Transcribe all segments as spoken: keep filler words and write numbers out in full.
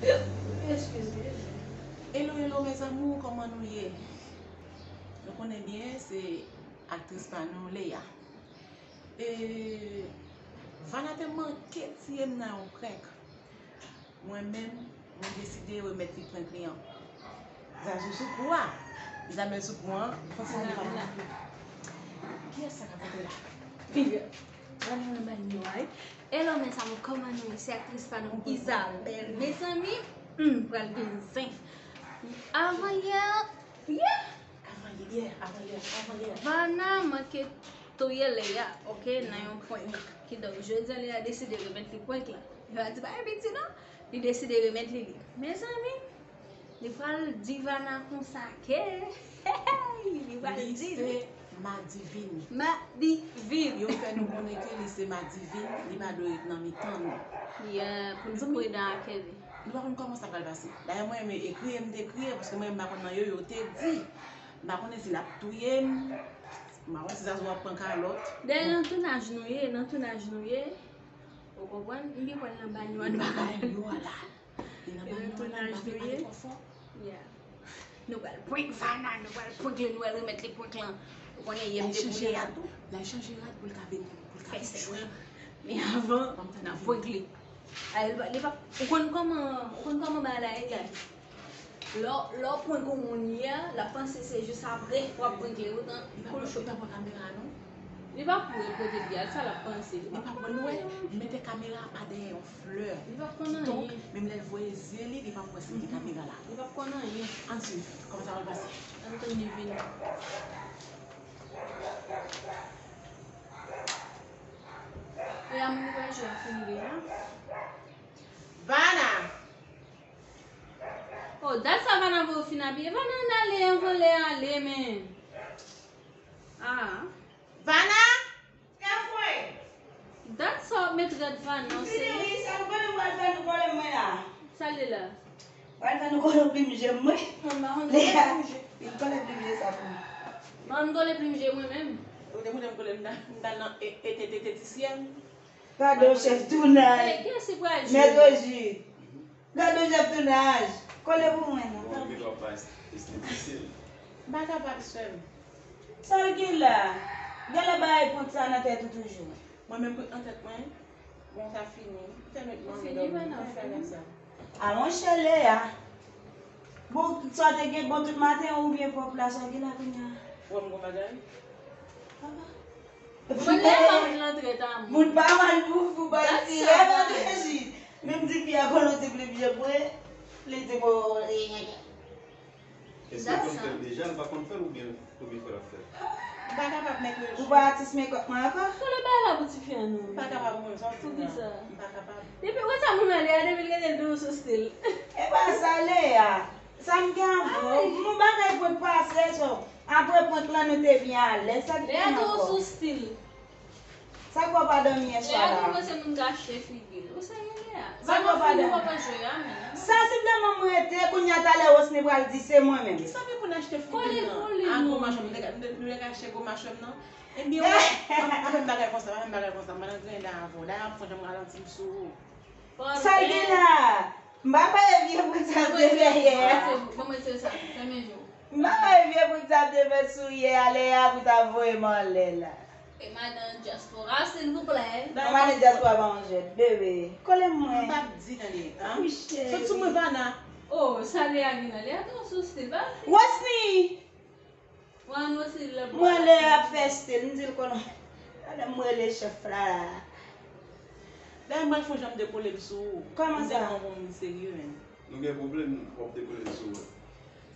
Excuse me. Hello, hello, mes amours, kòman nou ye? Nou konnen byen, se aktris pa nou, Léa. E Vana te manke tiye m nan yon prank. Mwen menm, mwen deside remèt li prank li an. Zazou sou kou a. Izabèl sou kou an. Fòk se nan li pa. Kiyès sa k ap antre la? Figure. Vana nan banyo a, wi. Hello, mes amours, kòman nou ye? Se aktris pa nou, Isabelle. Mezanmi, hmm, pral gen zen. Avan yè, yè. Avan yè, avan yè, avan yè. Vana manke touye Léa, ok, nan yon prank. Kidonk, jodi a, Léa deside remèt li prank la. Yo a di pa piti non. Li deside remèt li li. Mezanmi, li pral di Vana konsa ke li pral di li se madivin. Madivin. Yo fè nou konnen ke li se madivin, li pa dwe ret nan mitan nou. Yeah, pou nou pridan ak li. Nou pa konn kòman sa pral pase. Dayè, mwen menm e kriye m te kriye, paske mwen menm m pa konn nan yo, yo te di. M pa konnen si l ap touye m. M pa konn si Zazou ap pran kalòt. Dayè, nan tounaj nou ye, nan tounaj nou ye. Ou konprann? M gen pral nan banyo a, nou pa ka. Banyo a la. Li nan banyo a la, li pa fè pale twò fò. Yeah. Nou pral prank Vana, nou pral prank li, nou pral remèt li prank lan. Ou konnen yè m te pou Léa tou. L al chanje rad pou l ka vin, pou l ka vin jwe. Men avan, n ap prank li. Ay, li pa, li pa, ou konn kòman, ou konn kòman bagay la ye, guys? Lè w, lè w prank yon moun yè, l ap panse se jis apre w ap prank li, otan kou l cho. Li pa pran kamera a non. Li pa pou repoze li al, sa l ap panse. Li pa pou, nou wè, li mete kamera a pa dèyè yon flè. Li p ap konn anyen. Kidonk, menm lè l voye zye li, li p ap wè si li gen kamera la. Li p ap konn anyen. Ann swiv kòman sa pral pase. Ann tann li vini. E a moun ki pral jwe a fini deja? Vana! Oh, dat sa Vana voye w fin abiye. Vana, ann ale anvan lè a ale, men. Ah. Vana! Dat sa w ap met rad Vana, w serye? Sa nou pral fè, nou kole mwen la. Sa l ye la? Pral fè nou kole plim je mwen. Léa, vin kole plim je sa pou mwen. Ban m kole plim je mwen menm. Ou te konnen m kole m ta, m ta nan e, e, e, estetisyèn. Padon, chèf tounaj. Mèt Oji. Gade w chèf tounaj. Kole pou mwen non. Bon, ou gen dwa pa estetisyèn. M pa kapab, sè m. Sa l gen la? Genlè bagay prank sa nan tèt ou toujou. Mwen menm prank nan tèt mwen. Bon, sa fini. M fè met mwen dòmi. M fè bagay sa. A monchè Léa. Bon, sa w te gen bon tout maten oubyen pwòp la, sa w gen la kounye a? Wè m gon bagay? Papa. Moun pa mal pou fou pati, e pa reji. Menm di fi a kolo ti plim je mwen, li di mwen. Èske l konn fè l deja, l pa konn fè l oubyen premye fwa l ap fè l? M pa kapab mèt yo. Ou pa atis mekòp mwen ankò? Kole bay la pou tifi an non. M pa kapab mwen, sa w di la. Poukisa? M pa kapab. Depi, wè sa moun nan Léa, depi l rete l toujou sou stil. E pa sa Léa. Sa m gen avè w? Ay. Yon bagay prank pase, so, apre prank lan nou te byen alèz. Sa k gen ankò? Léa toujou sou stil. Sa k fè w pa dòmi yè swa la? Léa toujou se moun k achte figi l. Ou serye Léa? Sa k fè w pa dòmi? Ou pa jwe a menm. Sansibleman m rete, kounye a talè Wosny pral di se mwen menm. Kisa m gen pou n achte figi m nan? Kole, kole non. A gwo machwè m, nou te ka, nou te ka achte gwo machwè m nan. Ebyen, w ap fè m bagay konsa, w ap fè m bagay konsa, m pa nan griyen dan avè w. Dayè, m fon jan m ralanti m sou ou. Sa l gen la? M pa pale vye prank sa m te fè yè a. Ban mwen tire sa, fèmen je w. M pa pale vye prank sa m te fè sou yè a, Léa pou ta voye m anlè la. E madan dyaspora, silvouplè. Madan dyaspora pa yon jwèt, bebe. Kole mwen. M p ap di tande. Kouche. Sot sou mwen, Vana. Oh, sa Léa gen nan Léa, tou sou stil, pa? Wosny! Mwen Lè ap fè stil, m di l konnen. Gade m rele chèf la la. Dayè m pral fè yon jan m dekole m sou ou. Kòman sa? M tèlman yon moun serye menm. Nou gen pwoblèm, w ap dekole m sou ou.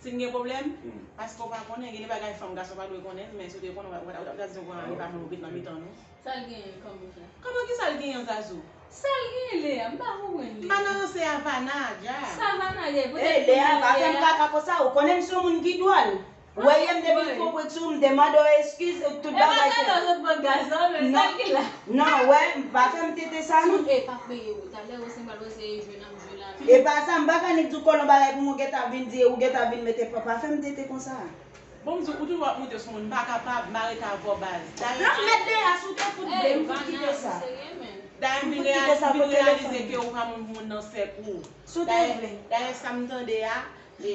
Si n gen pwoblèm? Hmm. Paske w pa konnen, gen de bagay fanm gason pa dwe konnen, men si w te konnen, w pa, w pa, w pa, w pa di yon grann li pa moun ou met nan mitan nou. Sa l genyen kòman sa? Kòman ki sa l genyen, Zazou? Sa l genyen, Léa? M pa konprann li. M pa nan ranse a Vana, dja. Sa Vana ye? Poutèt Léa, pa fè m kaka konsa, ou konnen m se yon moun ki dwòl. Wè yè m depi m fè yon prank sou ou, m te mande w eskiz, tout bagay fèt. E pa talè w sot pran gaz la, men sa ki la? Non, wè, m pa fè m tete sa non. Si w pa peye ou, talè ou se mal wè se jwe n ap jwe la. E pa sa, m pa ka nik di w kolon bagay pou mwen gentan vin di, ou gentan vin mete pa, pa fè m tete konsa. Bon, m di w, ou toujou ap monte sou moun, m pa kapab, m arete avè w baz. Dayè. Lòt mèt de a, si w te fout vle, m fout kite sa. Dayè, m vin reyalize ke ou pa moun pou moun nan sèk ou. Dayè, dayè, sa m tande a, e,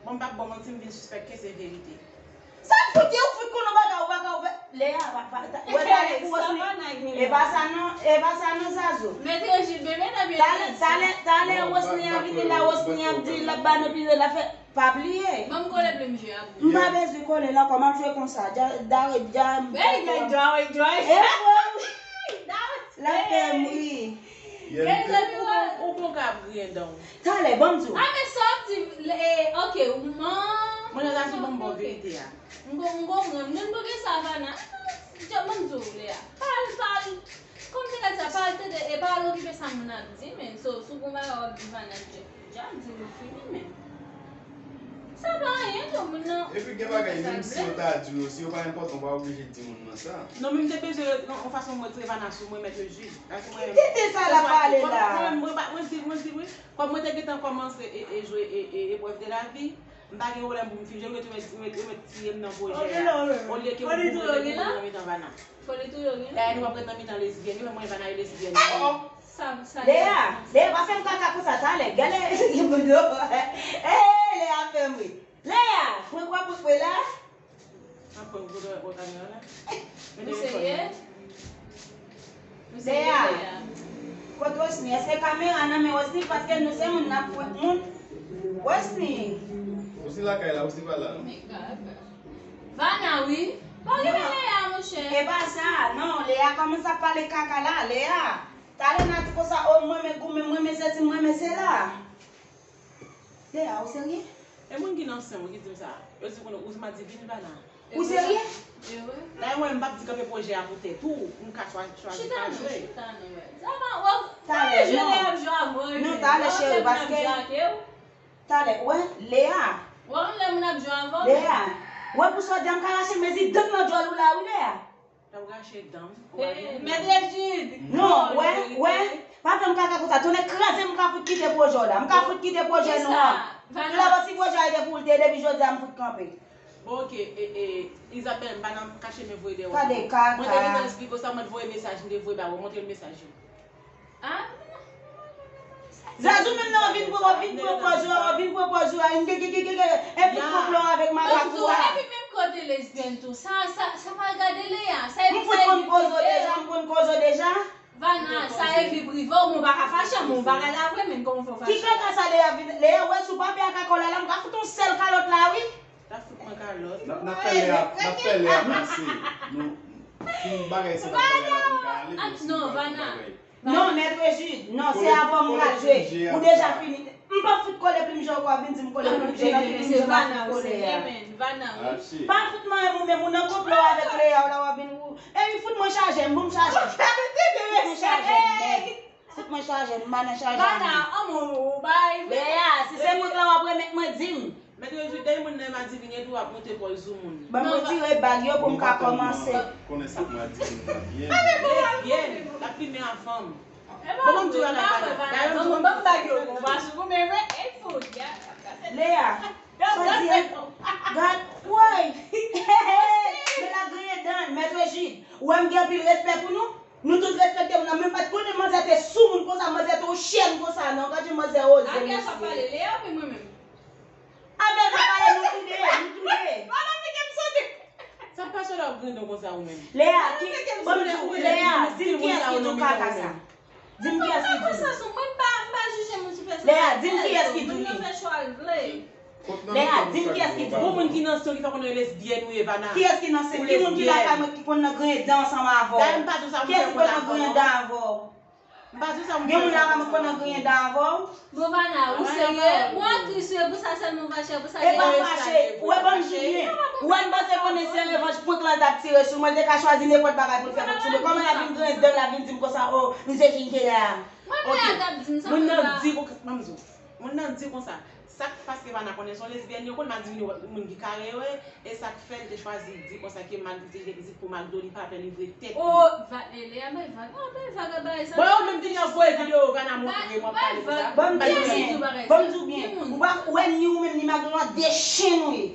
bon, m p ap ba w manti, m vin sispèk ke se verite. Sa m fout ye, ou fout konn yon bagay, ou pa ka ouvè. Leya, pa, pa, ta, wè, talè pou Wosni. E pa sa non, e pa sa non, Zazou. Mèt Rejid, bebe nan byen. Talè, talè, talè, Wosni a vini la, Wosni ap di, l ap ba nou pire, l ap fè, pa bliye. Ban m kole plim je a pou ou. M pa bezwen kole l ankò, m ap jwe konsa. Dja, dja, dja. Hey, dja, dja, dja. E vre, wi. L ap fè m ri. Ou, ou bon ka ap griyen dan w. Talè, ban m di w. A, men sa w ap di, e, ok, ou man. Mwen nan Zazou, ban m ba w verite a. M ko-, m konprann. Moun pou gen sa, Vana. Dja, ban m di w, Leya. Pa al, pa al. Kòm se ka di sa, pa al tande, e pa al okipe sa moun ap di, men. So, si w gon bagay w ap di, Vana, dja, dja di w fini, men. Sa pa anyen tou, moun nan. Epi gen bagay, menm si yo ta di w yo, si yo pa enpòtan, w pa oblije di moun nan sa. Non, men m te bezwen yon, yon fason mwen tire Vana sou mwen, mèt Rejid. Kite sa l ap pale la. Mwen, mwen, mwen, mwen di, mwen di, wi. Kòm mwen te gentan kòmanse e, e jwe e, e, eprèv de lavi, m pa gen pwoblèm pou m fin jwe, yo mèt, yo mèt, yo mèt tiye m nan pwojè a. Olye ke m pou mwen mete mwen nan mitan Vana. Dayè, nou p ap ret nan mitan lesbyèn yo, mwen Vana e lesbyèn. Sa, sa Leya, Leya, pa fè m kaka konsa, talè. Gade, eh, Leya fè m ri. Leya, mwen kwè pou kwè la. Apre, ou kote wè kamera la? Ou serye? Ou serye, Leya? Kot Wosni? Èske kamera nan men Wosni? Paske nou se moun n ap fwet moun. Wosni! Wosni lakay la, Wosni pa la. Vana, wi. Pa renmen Leya, monchè. E pa sa, non, Leya kòmanse ap pale kaka la, Leya. Talè n a di konsa, o, mwen renmen goumen, mwen renmen sesi, mwen renmen sela. Leya, ou serye? E moun ki nan sen w ki di m sa. Yo di konnen ou madivin Vana. Ou serye? Dayè mwen, m p ap di kanpe pwojè a pou tèt ou, m ka chwa-, chwazi pa jwe. Talè, non. Non, talè, cheri, paske talè, wè, Leya. Leya, wè pou sa w di a, m ka rache mezi dan nan djòl ou la, wi, Leya. L ap rache dan m. Mèt Rejid! Non, wè, wè. Pa fè m kaka konsa. Tonnè kraze m, m ka fout kite pwojè w la. M ka fout kite pwojè nou an. Tout la, si pwojè a te pou l te, depi jodi a, m fout kanpe. Bon, ok, e, e, Isabelle, m pa nan kache men voye dèyè w. Gade kaka. Mwen te vin nan esplike w sa, mwen te voye mesaj, m te voye ba ou, montre l mesaj yo. Zazou menm nan, w vin pran, w vin pran pòz ou, w vin pran pòz ou, e vin pran plan avèk makak ou a. Epi menm kote lesbyèn tou. Sa, sa, sa pa gade Leya. Sa, m fout konn koze w deja, m konn koze w deja. Vana, sa e vi prive w, men w pa ka fache, men w pa ka la vre, men kòman fè w fache? Ki kaka sa Leya vin, Leya wè sou papye a kaka w la, la, m ka fout yon sèl kalòt la, wi. Ta fout mwen kalòt. N ap, n ap fè Leya, n ap fè Leya panse nou fin bagay se n ap bagay la pou n ka ale, men si nou pa fout bagay. Non, mèt Rejid, non, se avan m pral jwe. Ou deja fini. M p ap fout kole plim je ankò, vin di m kole plim je, nan plim je m ap fout kole a. Pa fout manyen m ou menm, ou nan konplo avèk Leya, w la w ap vin ou. Epi fout mwen chaje m, bon m chaje m. Fout mwen chaje m, men. Fout mwen chaje m, m pa nan chaje a. Leya, si se mwen k la w ap remèt mwen, di m. Mèt Rejid, dèyè moun nan e madivin, epi w ap monte pòz ou moun. Ban m retire bag yo pou m ka kòmanse. Konnen sa k madivin nan byen. Lesbyèn, l ap plimen a fanm. Bon, ban m di w bagay, Vana. Dayè, m di w, ban m bag yo, bon, pa sou goumen vre, e fout, ya. Leya, sa di, gad, woy. Men la griyen dan, Mèt Rejid, ou wè m gen anpil respè pou nou? Nou tout respekte moun nan, men m pa t konnen manzè te sou moun konsa, manzè te yon chyèn konsa, non, gad jan manzè oze, mesye. A bèl pa pale, nou toude, nou toude. Sa pa sou la w grandon konsa ou menm. Leya, ki, ban m di w, Leya, di m kiyès ki di w kaka sa. Di m kiyès ki di w li. Leya, di m kiyès ki di w li. Leya, di m kiyès ki di w li. Bon, moun ki nan sen w ki fè konnen lesbyèn ou ye, Vana. Kiyès ki nan sen? Ki moun ki lakay mwen ki konn nan griyen dan ansanm avè w? Kiyès ki konn nan griyen dan avè w? M pa di w sa, m di w sa. Gen moun la ka konn nan griyen dan avè w. Bon, Vana, ou serye? Ou aktris, wi, pou sa sèlman ou fache, pou sa. E pa fache, ou wè, ban m di w byen. Ou wè, m panse konnen se revanj prank lan t ap tire sou mwen, l te ka chwazi nenpòt bagay pou l fè prank sou mwen. Kòman l ap vin griyen dan l, l ap vin di m konsa, o, misye fin kenbe a. Mwen, Leya t ap di m sa. Moun nan di konsa, ban m di w. Moun nan di konsa, sa k, paske Vana konnen se yon lesbyèn, yo konn madivin yo, moun ki kare yo ye, e sa k fè l te chwazi di konsa ke Mag-, li te vizit pou Magdo, li pa pè livre tèt li. O, va, e, Leya bay vag, o, bay vag a bagay sa. Bon, ou menm ki ap voye videyo, Vana montre m w ap pale konsa. Ban m di w byen, ban m di w byen. Ou pa, ou wè ni ou menm ni Magdo nou an de chen nou ye.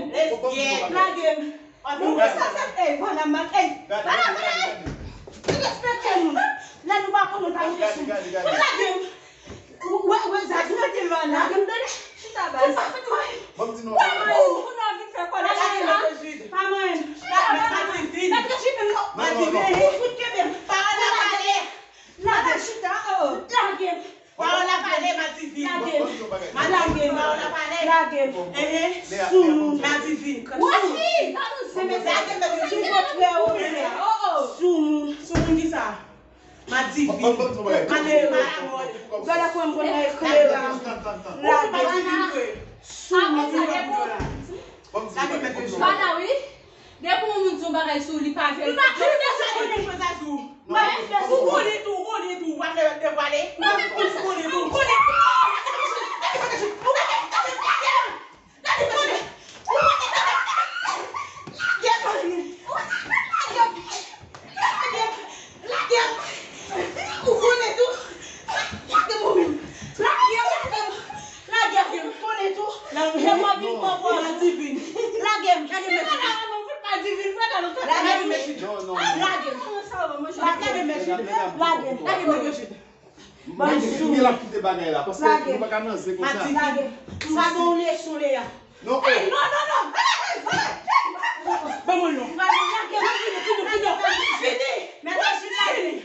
Lage m. Lage m. Ey, Vana, m ap, ey, Vana, ey, derespekte moun. Lè nou pa konnen, pa monte sou mwen. Lage m. Ou wè, ou wè, Zazou, lage m, Vana. Lage m, tande. Chita, baz. Ou pa fè mwen. Ban m di nou. Ou, ou nan vin fè kòlè. Lage m, Mèt Jid. Pa mwen. Mèt Jid, non. Mèt Jid, ey, fout kenbe m. Pawòl la pale. Lage m, chita, oh. Lage m. Pawòl la pale, Madivin. Lage m. Madivin, pawòl la pale. Lage m. Ehe. Soumoun. Madivin. Woy! Lage m, Madivin. Soumoun. Soumoun kisa? Madivin. Male, male. Gade kòman m konn nan ekri la. Lage m. Madivin vre. Soumoun. Lage m, Madivin. Fana, wi. Depi yon moun di yon bagay sou ou, li pa verite. Li pa verite, sa li menm, Zazou. Ou konnen tou, ou konnen tou, w ap fè devwale. Ou konnen tou, ou konnen tou. Lage m! Lage m! Lage m! Ou konnen tou. Lage m ou menm. Lage m, lage m. Lage m. Ou konnen tou. Lè m ap vin pran pwa Madivin. Lage m, lage m, Mèt Jid. Lage m, Mèt Jid. Lage m. Lage m, Mèt Jid. Lage m, lage m, Mèt Jid. Ban m sou. Li ap kite bagay la, paske nou pa ka nan zen konsa. Lage. Sa se yon leson, Lea. Non, oh. Ey, non, non, non. Ban mwen non. Lage m, vini, vini, vini. Vini. Mèt Jid, lage m.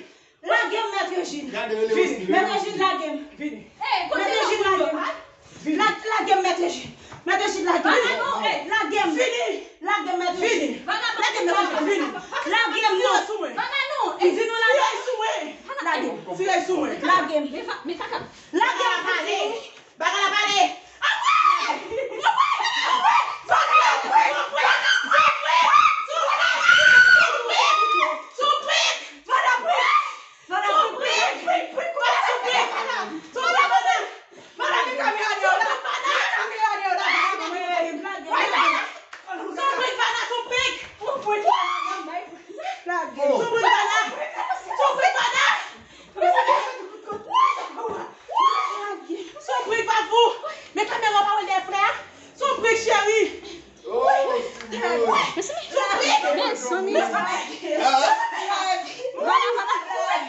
Lage m, Mèt Jid. Gade, rele Wesley, rele Wesley. Mèt Jid, lage m. Vini. Mèt Jid, lage m. La, lage m, Mèt Jid. Mèt Jid, lage m. Vana, non, ey. Lage m. Vini. Lage m, Mèt Jid. Vini. Lage m, Mèt Jid. Vini. Lage m, non. Tire sou mwen. Vana, non, ey. Di nou lage m. Tire sou mwen. Lage m. Tire sou mwen. Lage m. Men fa-, men kaka. Lage m. Bagay la pale. Bagay la pale. Anmwey! Anmwey! Anmwey! Vana, anmwey! Anmwey! Anmwey! Anmwey! Anmwey! Vana, anmwey! Vana, anmwey! Anmwey! Anmwey! Vana, anmwey! Vana, vana! Vana, gen kamera deyò la! Vana, gen kamera deyò la! Vana, anmwey! Vana! Son prank, Vana, son prank! Son prank, Vana! Son prank, Vana! Son prank, Vana! Son prank, pa fou! Men kamera pa wè l dèyè frè a? Son prank, cheri! Oh, Simon! Son prank! Mesye, mesye, mesye.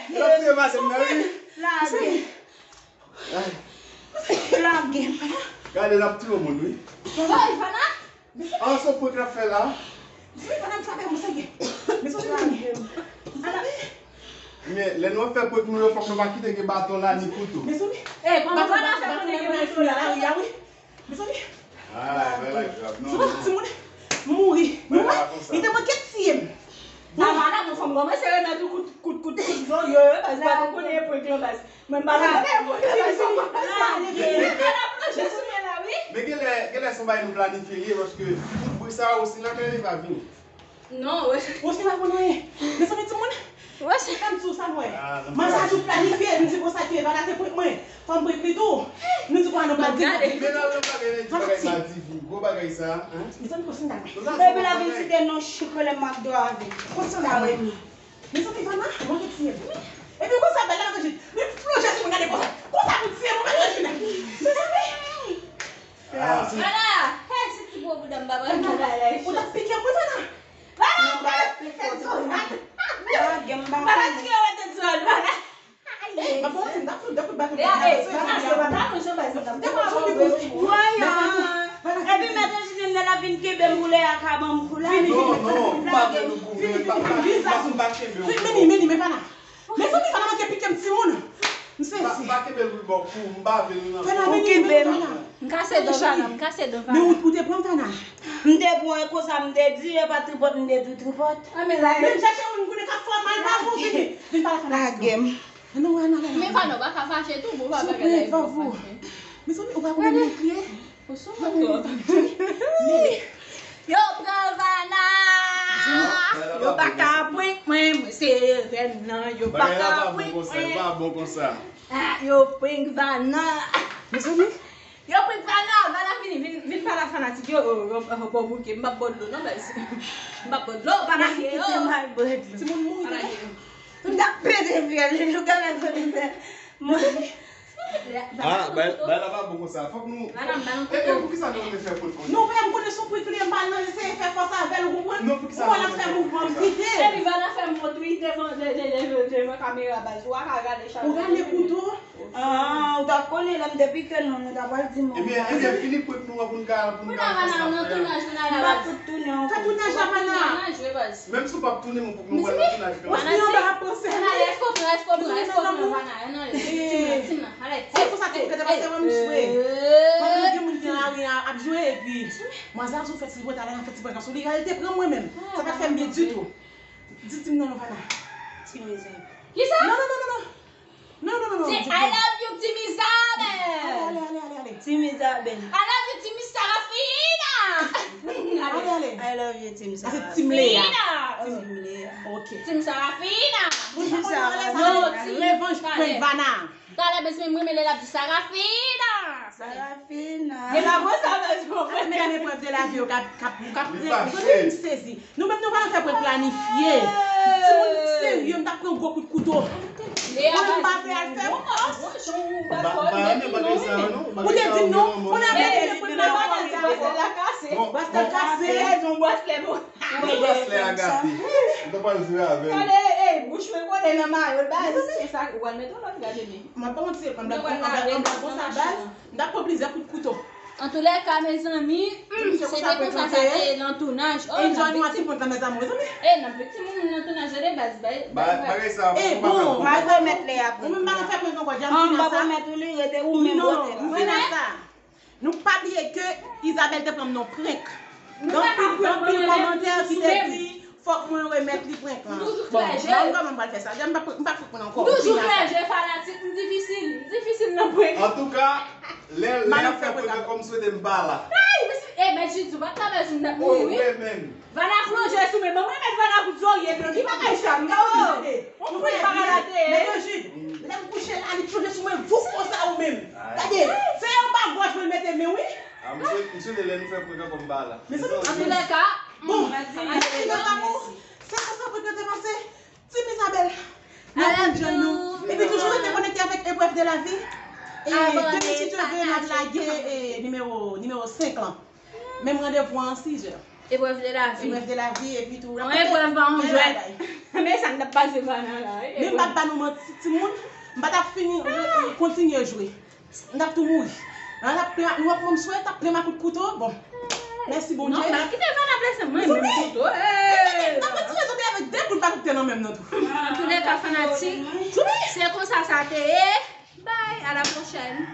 Yo tire maten nan ri. Lage. Lage. Gade, l ap tiye moun, wi. Ay, Vana! An, se prank l ap fè la. Mezanmi, Vana, m frape mwen, sa ye. Mezanmi, Vana. Vana. Men, lè nou ap fè prank nou yo, fòk nou pa kite gen baton la, ni kouto. Mezanmi. Eh, kòman Vana fè konnen gen baton la? Lari a, wi. Mezanmi. Ah, bagay la grav, non. Se pa ti moun. M mouri. Bagay la konsa. Li te manke tiye m. Sa Vana, bon, fò m kòmanse remèt ou kout, kout, kout, kout, non, yo, yo, baz, pa konn konnen prank lan, baz. Mwen pa nan plonje sou mwen la, wi. Men genlè, genlè se yon bagay nou planifye li ye, paske tout bri sa, Wosina genlè li pa vini. Non, wè. Wosina konn anyen. Mezanmi, timoun. Wè, se m di w sa, mwen. Manzè a tout planifye, nou di konsa ke Vana te prank mwen. Fò m prank li tou. Nou di konsa nou pral di. Men nan lòt bagay, li di bagay Madivin, gwo bagay sa, hein? Mezanmi, Wosina. Epi la vin site non chik rele McDo avè. Wosina, mwen. Mezanmi, Vana, mwen ki tiye m. Epi konsa, bèl la, mwen jis, li plonje sou mwen, gade konsa. Konsa pou tiye mwen, mwen jis. Mezanmi. Vana, hey, se ti gwo bouda m, baba. Ou t ap pike mwen, Vana. Vana, ou pa respekte m. Vana, tire wè tèt sou Vana. Mwen, Vana, se m t ap fout de kout baton. Vana, se pa talon, se pa talon. Epi, mèt Jide, lè l ap vin Kenbe m pou lè a ka ban m kou la. Non, non, m pa vle nou kou, men pa, pa, pa, m pa kenbe w pou lè. Meni, meni, men Vana. Mezanmi, Vana manke pike m timoun. M sezi. Pa kenbe l pou l ba w kou, m pa vle nou nan. Vana, meni, meni, Vana. M kase dan Vana, m kase dan Vana. Men ou, ou te pran Vana. M te pran e konsa, m te di, e pa tripòt, m te di tripòt. Men m chèche moun m konnen k ap fè mal pa pou vini. Vin pale Vana. Lage m. Non, Vana, Vana. Men Vana, ou pa ka fache tou, bon, pa bagay la, ou pa fache. Mezanmi, ou pa konnen moun kriye. Yo pran Vana. Yo pa ka prank mwen, mwen se rèn nan. Yo pa ka prank mwen. Bagay la pa bon konsa, li pa bon konsa. Ah, yo prank Vana. Mezanmi. Yo prank Vana, Vana vini, vin, vin pale ak fanatik yo, oh, oh, oh, bon bouke, m p ap ba w dlo non, baz. M p ap ba w dlo, Vana ye, oh. Timoun mouri. Vana ye, oh. M t ap pete fyèl li, nou gade kote fè. Mwen. Ah, bay, bay la pa bon konsa. Fòk nou. Madanm, bay yon kote. E, e poukisa nou renmen fè prank konsa? Non, frè, m konnen se yon prank li ye, m pa nan eseye fè fòs avè l, ou konprann? Non, poukisa nou renmen fè prank konsa? Epi Vana fè m wont wi, devan, de, de, devan kamera, baz. Ou pa ka gade chalè. Ou rale kouto? Ah, ou t ap konnen lè m te pike nou, nou ta pral di m. Ebyen, ebyen, fini prank nou an pou n ka, pou n ka fè sa. Kounye a Vana, nou nan tounaj, nou nan la baz. M pa fout tounen ankò. Fè tounaj la, Vana. Menm si w p ap tounen, men pou nou pral nan tounaj. Mwen anba ap panse. Ann ale, èske w pran, èske w pran, èske w pran, Vana, ann ale. Tim nan, tim nan, ale. Se konsa tou, gade pase wè m jwe. Pandan gen moun ki nan lari a ap jwe, epi manzè a sou fè ti prank, talè nan fè ti prank sou li, gade, li te pran mwen menm. Sa pa t fè m byen ditou. Di tim nan non, Vana. Ti mizè. Kisa? Non, non, non, non, non. Non, non, non, non. Di, I love you, Team Isabel. Ale, ale, ale, ale, ale. Team Isabel. I love you, Team Sarafina. Ale, ale. I love you, Team Sarafina. Ah, se Team Lea. Team Lea. Ok. Team Sarafina. Team Sarafina. Non, Team Revanj prank Vana. Talè, bèz, men mwen, men lè l ap di Sarafina. Sarafina. E pa bon sa, bèz, bon. Men, men eprèv de lavi yo k ap, k ap, k ap, m sezi. Nou menm nou pa nan fè prank planifye. Timoun serye, m t ap pran gwo kout kouto. Mwen menm m pa vle al fè. Ou te di m non, kounye a m te di prank la, bwasle kase. Bwasle kase. Ou wè bwasle a gate. Ou ta pral jwe avè l. Gade, ey, bouch mwen kole nan mayo l, baz. Se sa, ou pral mete yon lòt, gade byen. M ap pa manti, anba konsa bal, m t ap pran plizyè kout kouto. Antoulèka, mezanmi, hmm, se te konsa sa te ye nan tounaj. Oh, enjoy nou a ti prank la, mes amours, mezanmi. Eh, n ap fè timoun nan tounaj la de baz, bay, bay, bay. Bagay sa, eh, bon, m ap remèt lè apre. Ou menm pa nan fè prank ankò, Jan, m pa remèt ou li, rete ou menm kote la. Non, m fini sa. Nou pa bliye ke Isabelle te pran m nan prank. Gen anpil, gen anpil kòmantè ki te di fòk mwen remèt li prank lan. Bon, ban m kòman m pral fè sa. Jan m pa, m pa fout pran ankò. M toujou plèje fanatik, m difisil, m difisil nan prank. Antouka, lè, lè y ap fè prank ankò, m swete m pa la. Ay, mesi, eh, men Jidou, pa t ka bèz m t ap mouri, wi. Vana plonje sou mwen. Mwen mèt Vana kout zorye, blan, ki bagay sa, m ta plonje. On pwen bagay la te ye. Nèg yo Jid, lè m kouche la, li plonje sou mwen, voup konsa ou menm. Gade, se anba gòj mwen mete men, wi. Ah, m swete, m swete lè nou fè prank ankò m pa la. Mezanmi, antoulèka, bon, antoulèka, mes amours, se konsa prank yo te pase. Team Isabelle, n ap enjoy nou. Epi toujou rete konekte avèk Eprèv de la vi. E demen, si Dye vle, n ap lage, e, nimewo, nimewo senk lan. Menm randevou an sizè. Eprèv de la vi. Eprèv de la vi, epi tou. Yon eprèv pa yon jwèt. Men sa n t ap pase pa nan la, wi. Men m p ap ba nou manti, timoun. M pa t ap fini, kontinye jwe. M t ap tou mouri. An, l ap plen, nou wè kòman m swe, t ap plen m ak kout kouto. Bon. Mèsi Bondye. Non, pa kite Vana blese mwen, menm kouto. N ap retire zòt avèk de kout pa koute nan menm nan tou. Antoulèka fanatik, se konsa sa te ye. Bye, à la prochaine.